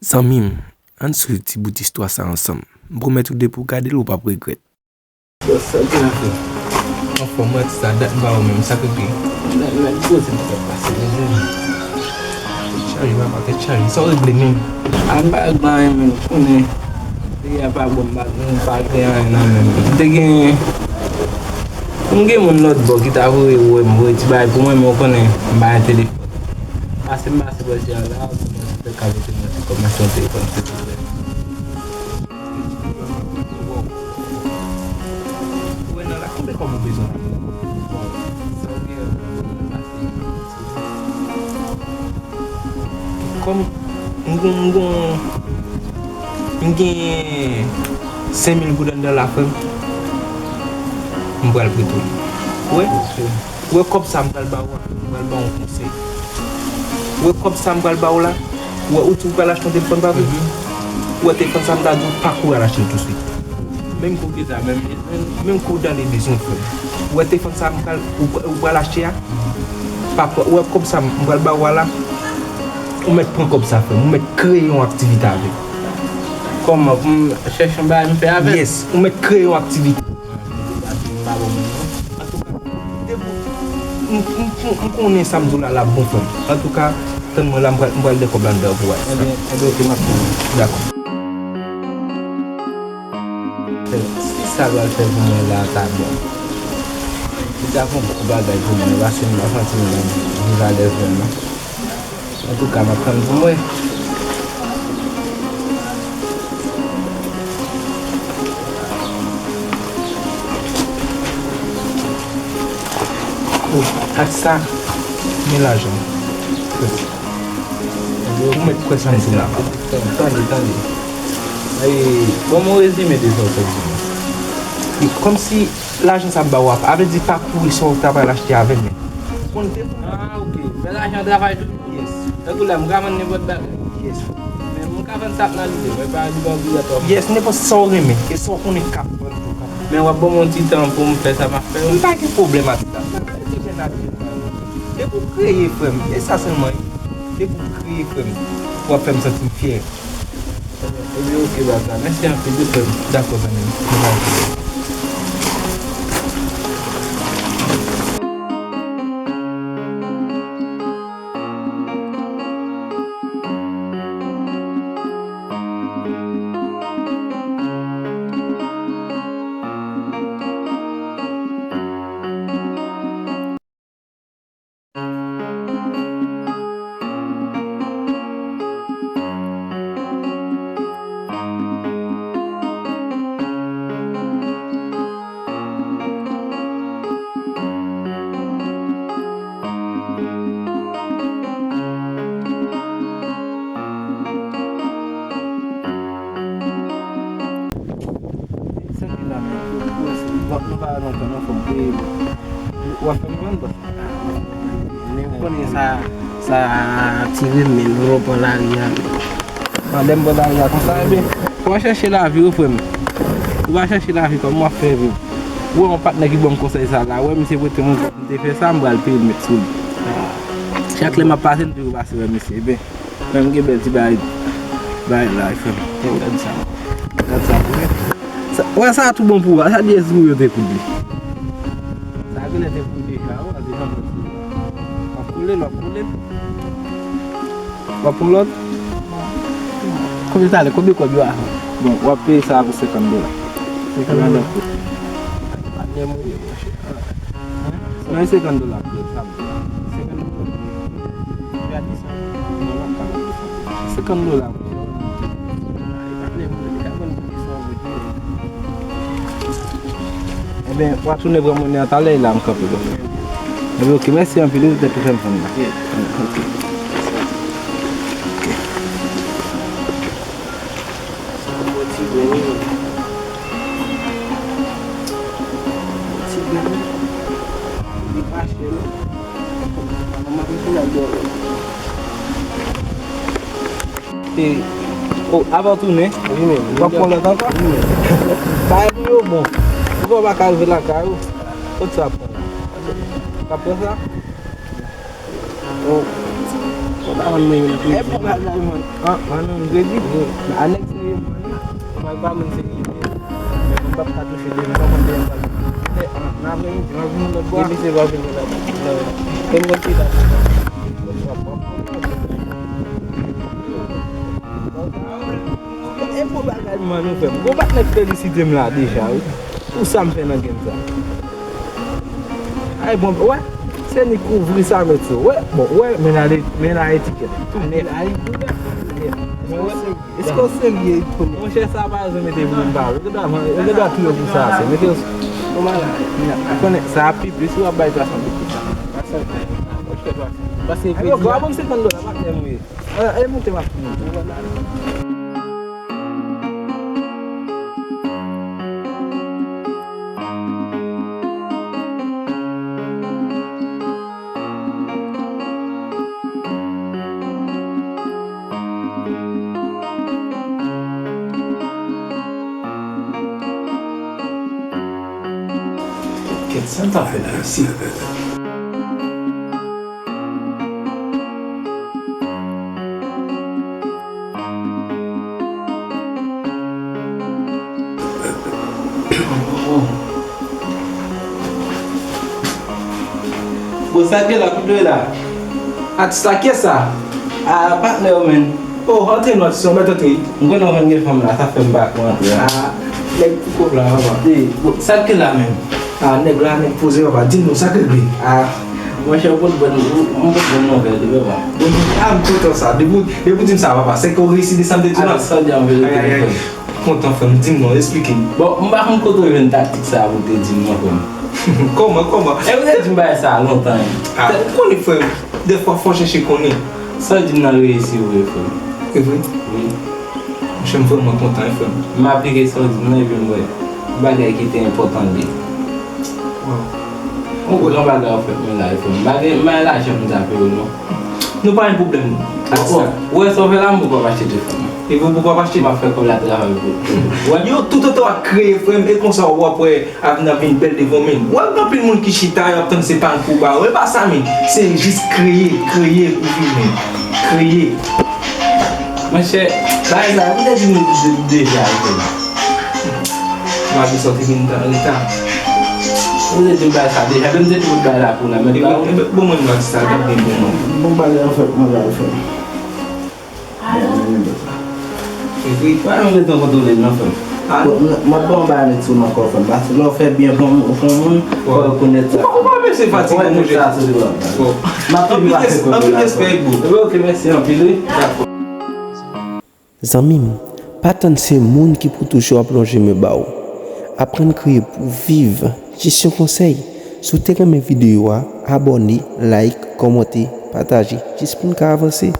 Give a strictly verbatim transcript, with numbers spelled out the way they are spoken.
Zanmi m, ann swiv ti bout istwa sa ansanm. M pwomèt ou depi w gade l, ou p ap regrèt. Bòs, sa w gen la frè? Anfòm, mwen, sa dat m pa wè w menm, sa k gen? Mèt, mèt, poze m t ap pase, mezanmi. Tèt chaje, papa, tèt chaje. Sa w regle menm? A, m pa regle anyen menm, konnen peyi a pa bon, m pa, m pa gen anyen nan men m. M te gen, m gen moun lòt bò ki ta voye wè m, voye ti bagay pou mwen, men w konnen, m pa gen telefòn. Pase m pase bò ti a la, pou mwen, se te ka voye mwen ti kòb mwen sou yon telefòn, silvouplè. Ou wè nan la, konbyen kòb ou bezwen? Bon, sa ou gen, kòm m gon, m gon, m gen senk mil goud anndan la, frè m, m pral prete w li. Ou wè? Ou wè kòb sa m pral ba ou a? M pral ba w yon konsèy. Ou wè kòb sa m pral ba ou la? Ou wè, ou di ou pral achte yon telefòn, pa vre? Mhm. Ou wè telefòn sa m ta di w, pa kouri al achte l touswit. Menm kou w gentan, menm, menm, menm kou w dan le bezwen, frè m. Ou wè telefòn sa m pral, ou, ou pral achte a? Pa pran, ou wè kòb sa m pral ba ou a la? Ou mèt pran kòb sa, frè m. Ou mèt kreye yon aktivite avè l. Kòman? Pou m chèche yon bagay m fè avè l? Yes, ou mèt kreye yon aktivite. Antouka, depi, m, m, m, m konnen sa m di w la, l ap bon, frè m. Antouka, tann mwen la, m pral, m pral de kòb la anndan pou w wè. Ebyen, ebyen, oke, m ap tann. Dakò. Si sa pral fè pou mwen la ta bon, li ta fè yon gwo bagay pou mwen, paske m pa santi m viv alèz menm non. Antouka, m ap tann pou m wè. Oh, ak sa, men lajan. Ou mèt kwè sa m di w la. Tande, tande. Ey, ban m yon rezime de sa w fèk di m. Kòmsi lajan sa m ba w a, a vle di pa kouri sa w ta pral achte avè l, men. Konn te. Ah, oke. Men lajan travay tou. Yes. Tankou la, m ka vann nenpòt bagay. Yes. Men m ka vann sa k nan lide, mwen pa li pa obligatwa. Yes, nenpòt sa w renmen. E sa w konnen k ap vann tou k ap. Men w ap ban m yon ti tan pou m fè sa m ap fè yo. M pa gen pwoblèm ak sa. Depi w kreye, frè m. E sa sèlman. Depi w kreye, frè m. W ap fè m santi m fyè. Ebyen, oke, baz la. Mèsi anpil wi, frè m. Dakò, zanmi m. Nou pa gen pwoblèm. Santi la, men, nou pa lontan, non, fò m peye. W ap fè m vann, bòs. Men ou konnen sa, sa tire m, men nou pran lari a. Pandan m pran lari a konsa, ebyen, fò w chèche lavi, wi, frè m. Ou pa chèche lavi, kòman w ap fè viv? Ou wè yon patnè ki ban m konsèy sa la, wè, misye prete m yon kòb, m te fè sa, m pral peye l met sou li. Chak lè m ap pase, m toujou pase wè misye, ebyen. Frè m gen bèl ti bagay, bagay la, frè m. Gad sa. Gad sa, frè m. Sa, wè sa tou bon pou ou a, sa di S W yo te koud li. Sa genlè te koud deja, wè, deja bon. W ap koule l, w ap koule l. W ap pran lòt? Konbyen talè, konbyen kòb yo a? Bon, w ap peye sa a pou senkant dola. Senkant dola. Patnè m ou ye, monchè. Non, e senkant dola. Senkant dola. Senkant dola. Ebyen, w a tounen pran monnen an talè, e la m kanpe, bro. Ebyen, oke, mèsi anpil, wi, poutèt ou fè m vann la. Ok. Sa yon bon ti grenn, wi. Bon ti grenn, wi. Li pa chè, non. Manman m ap retourne ak dòlè. E, o, avan w tounen, wi, men, w ap pran lòt ankò? Wi, men. Bagay pou yo bon. Ou pa ka rive lakay ou. Kot sa w ap pran la? W ap pran sa? O. Pa vann mwen youn tou. E pou bagay, man. An, vann youn kredi? Wi. A nèg serye, man. Mwen pa moun serye. Men m p ap ka touche de, m pa konn de yon bagay. Petèt, nan aprèmidi, m ap vin yon lòt bwa. Epi se pa vin yon lòt bwa. E m konn ki la. E pou bagay, man, nou fè m. Gon patnè k felisite m la deja, wi. Pou sa m fè nan game sa. Ay, bon, wè, se ni kouvri sa met sou. Wè, bon, wè, men la, men la etiket. Ay, ay, ay. Èske w serye, Tony? Monchè, sa pa bezwen mete pou moun pa. Yo gen dwa, yo gen dwa touye w pou sa, se. Mete yo. Ou malad. Ou konnen, sa ap pi plis, ou ap bay twa san dola. Twa san. Monchè, twa san. Pase yo, kredi a. Bon, senkant dola, patnè m ye. E, e moute m ap moute. Kèt, sa m ta fè la, isi? Bon, sa k gen la, kote w ye la? Atis la, kiyès sa? A, patnè w, menn. Oh, antre non, atis, yon mèt antre. M konnen w konn gen fanm la, sa fè m pa ko antre a. A, nèg pou kòb la, papa. Ey, bon, sa k gen la menm? A, nèg la, nèg poze, papa. Di m non, sa k regle? A, monchè, ou pot bon, ou, ou pot bon nouvèl wi, papa. Bon, a, m kontan sa. Depi, depi w di m sa, papa, se ke w reyisi desann de tou la. Atis, sa w di an verite, frè m? Kontan, frè m, di m non, esplike m. Bon, m pa konn kote w jwenn taktik sa a pou w te di m non, frè m. Kòman, kòman? E ou te di m bagay sa a lontan, wi. A, ou konnen, frè m, dèfwa fò w chèche konnen. Sa w di m nan reyisi vre, frè m. E vre? Wi. Monchè, m vrèman kontan, wi, frè m. M aplike sa w di m nan, epi m wè bagay ki te enpòtan li ye. Waw. Yon gran bagay w fè pou mwen la, wi, frè m. M pa gen, m pa gen lajan pou m ta peye w, non. Nou pa gen pwoblèm. Atis la. Ou wè sa w fè la, m poko ap achte telefòn nan. E pou, poko ap achte? M ap fè kòb la travay pou ou. Wè. Yo, toutotan w ap kreye, frè m, e konsa w ap wè avni w ap vin bèl devan w, men. W ap gen anpil moun ki chita, y ap tann se pa pou ba yo. E pa sa, men. Se jis kreye, kreye pou viv, men. Kreye. Monchè, bagay sa, ou te di m de-, deja, frè m. M ap sòti vin an reta. Ou te di m bagay sa deja, men m te tout bagay la pou la, men ba ou. Bon, mwen, m ap sa, gade bon, mwen. Bon bagay, an fèt, mwen, bagay, frè m. Epi, pa janm ret an kontwole l non, frè m. A, m, m ap ba w yon bagay met sou m ankò, frè m. Paske lè w fè byen pou yon, pou yon moun, fò w rekonèt sa. Ou pa, ou pa bezwen fatige, monchè. Fò w rekonèt sa, se vre. Bon. M ap toujou pase kote w la, frè m. Anpil respè, anpil respè, Egbo. Ebyen, oke, mèsi anpil, wi. Dakò. Zanmi m, pa tann se moun ki pou toujou ap lonje men ba w. Aprann kreye pou w viv. Jis yon konsèy, si w te renmen videyo a, abòne, like, kòmante, pataje, jis pou n ka avanse.